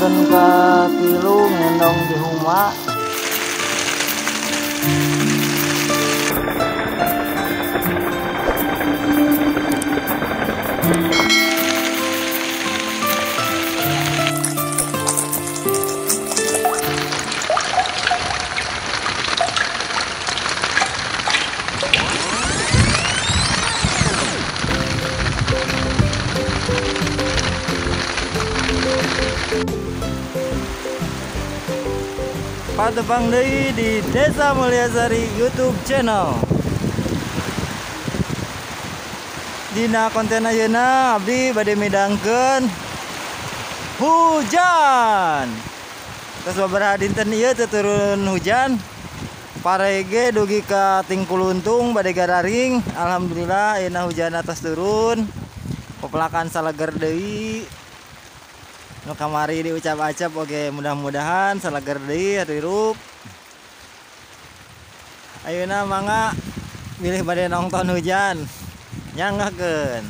Dinten katilu ngendong di huma. Patepang deui di Desa Mulyasari YouTube channel. Dina konten ayeuna abdi bade midangkeun hujan. Terus babaraha dinten ieu teu turun hujan. Parege dugi ka Tingkuluntung bade gararing. Alhamdulillah ayeuna hujan atas turun. Pepelakan saleger deui. Nu kamari diucap-acap oke, mudah-mudahan saleger deui hirup. Ayeuna mangga bilih bade nonton hujan. Nyanggakeun.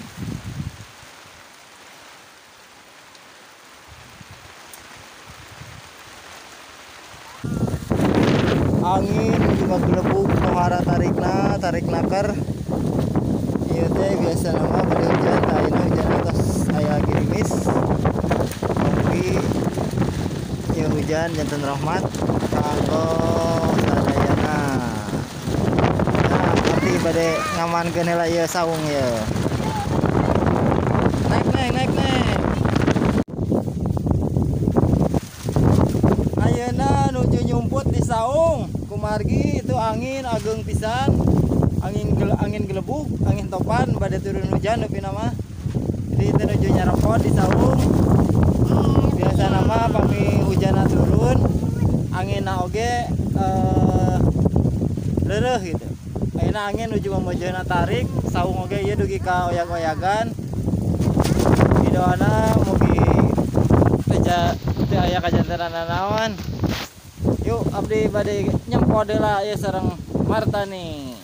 Angin juga gelebug pohara tarikna, tarik naker. Ieu teh biasana mah bade hujan, tah ayeuna hujan atos aya gerimis. Ya hujan janten rahmat kanggo sadayana. Nah, berarti bade ngamankeun heula ieu saung ieu. Naik naik naik naik. Ayeuna nuju nyumput di saung. Kumargi itu angin ageng pisan. Angin gelebug, angin topan bade turun hujan nepi nama. Jadi teu nuju nyarepot di saung. Biasa nama pami hujan turun anginna oge leureuh gitu. Ayeuna angin nuju mamojona tarik saung oge ieu dugi ka oyag-oyagan. Didoana mugi teu aya kajantenan nanaon. Yuk abdi bade nyempot heula ieu sareng Martani.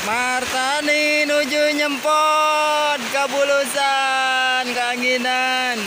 Martani nuju nyempot kabulusan keanginan.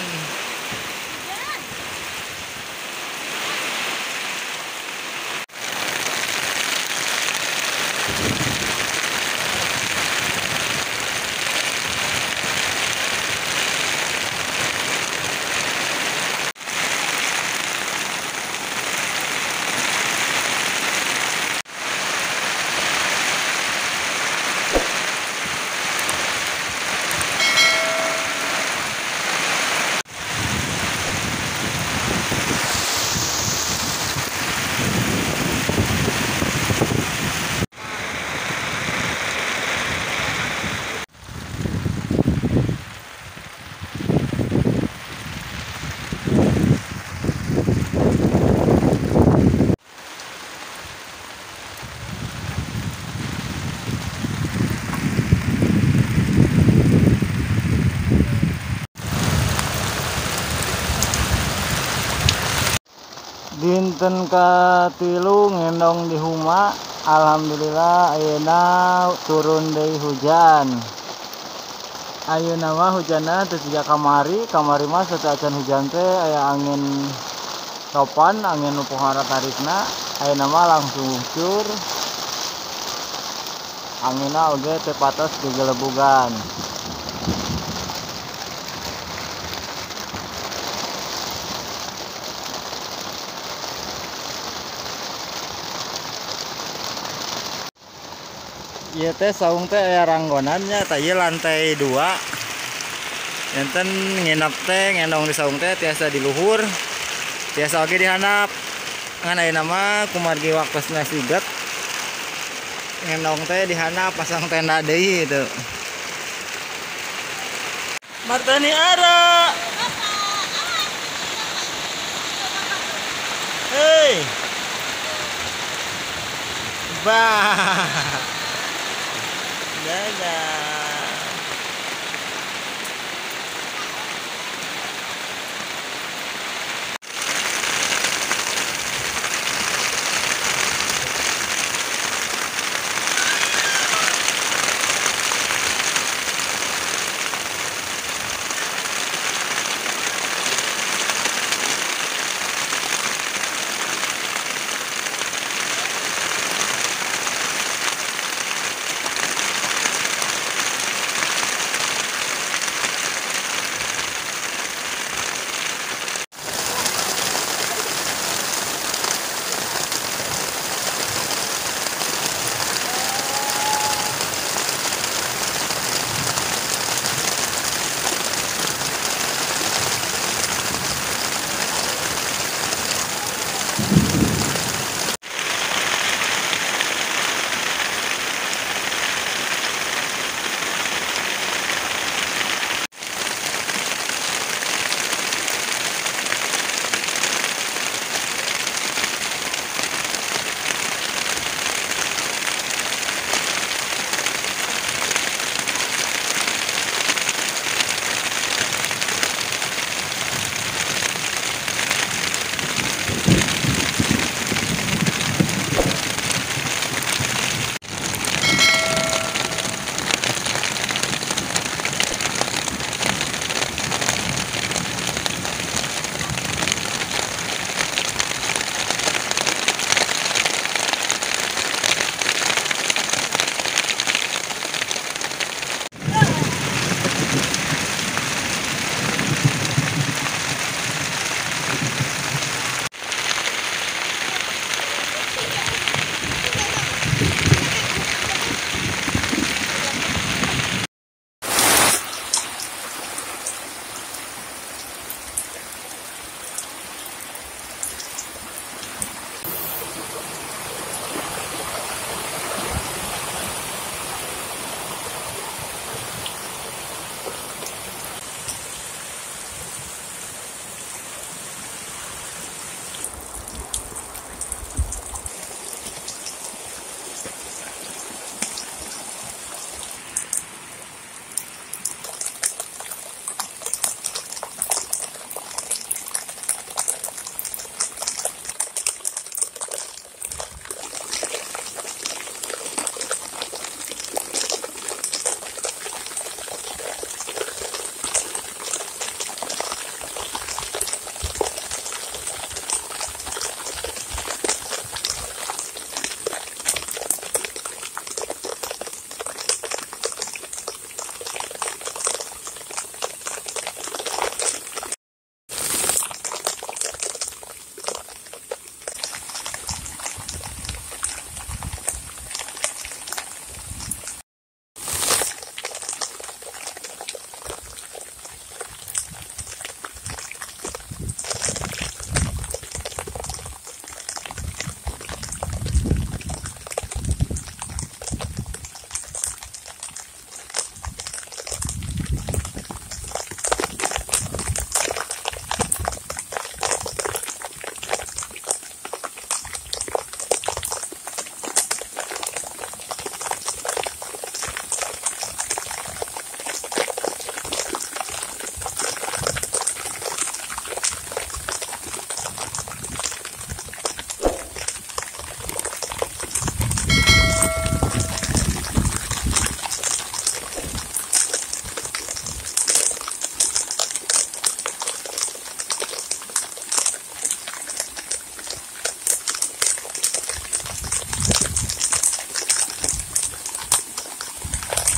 Dinten katilu ngendong di huma. Alhamdulillah ayeuna turun deui hujan. Ayeuna mah hujanna teu siga kamari, kamari mah sateuacan hujan teh aya angin topan, angin nu pohara tarikna. Ayeuna mah langsung cur. Anginna oge teu patos gegelebugan. Ieu teh saung teh aya ranggonannya, tah ieu lantai 2. Enten nginep teh ngendong di saung teh tiasa di luhur, tiasa oge di handap. Ngan ayeuna mah kumargi waktosna siget. Ngendong teh di handap pasang tenda deui itu. Martani ara. Hei. Bah. Dadah.